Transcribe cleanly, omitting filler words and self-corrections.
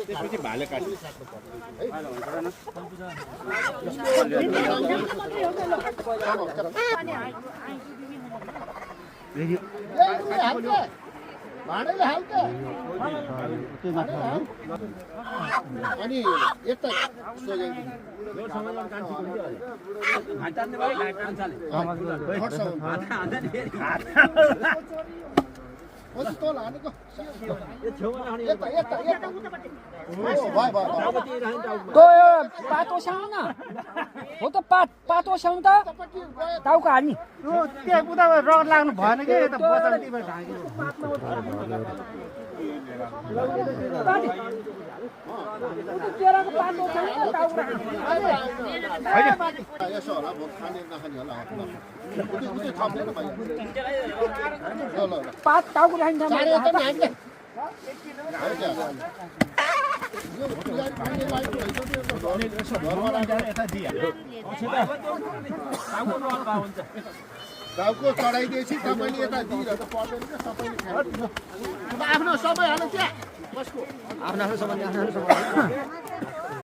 त्यसपछि भाले काट्नु भाँडाले हाल्छ अनि यता पातो स्याउनु न हो त पातो स्याउनु त टाउको हाल्ने त्यहाँ उता रगत लाग्नु भएन कि यता बचाउनु टिपेर ढाक्यो यसो होला खाने नखाने होला पात टाउको राख्छ गाउँको चढाइदिएपछि तपाईँले यता दिइरह त पर्दैन क्या सबैले आफ्नो समय हाल्नु त्यहाँ कसको आफ्नो समय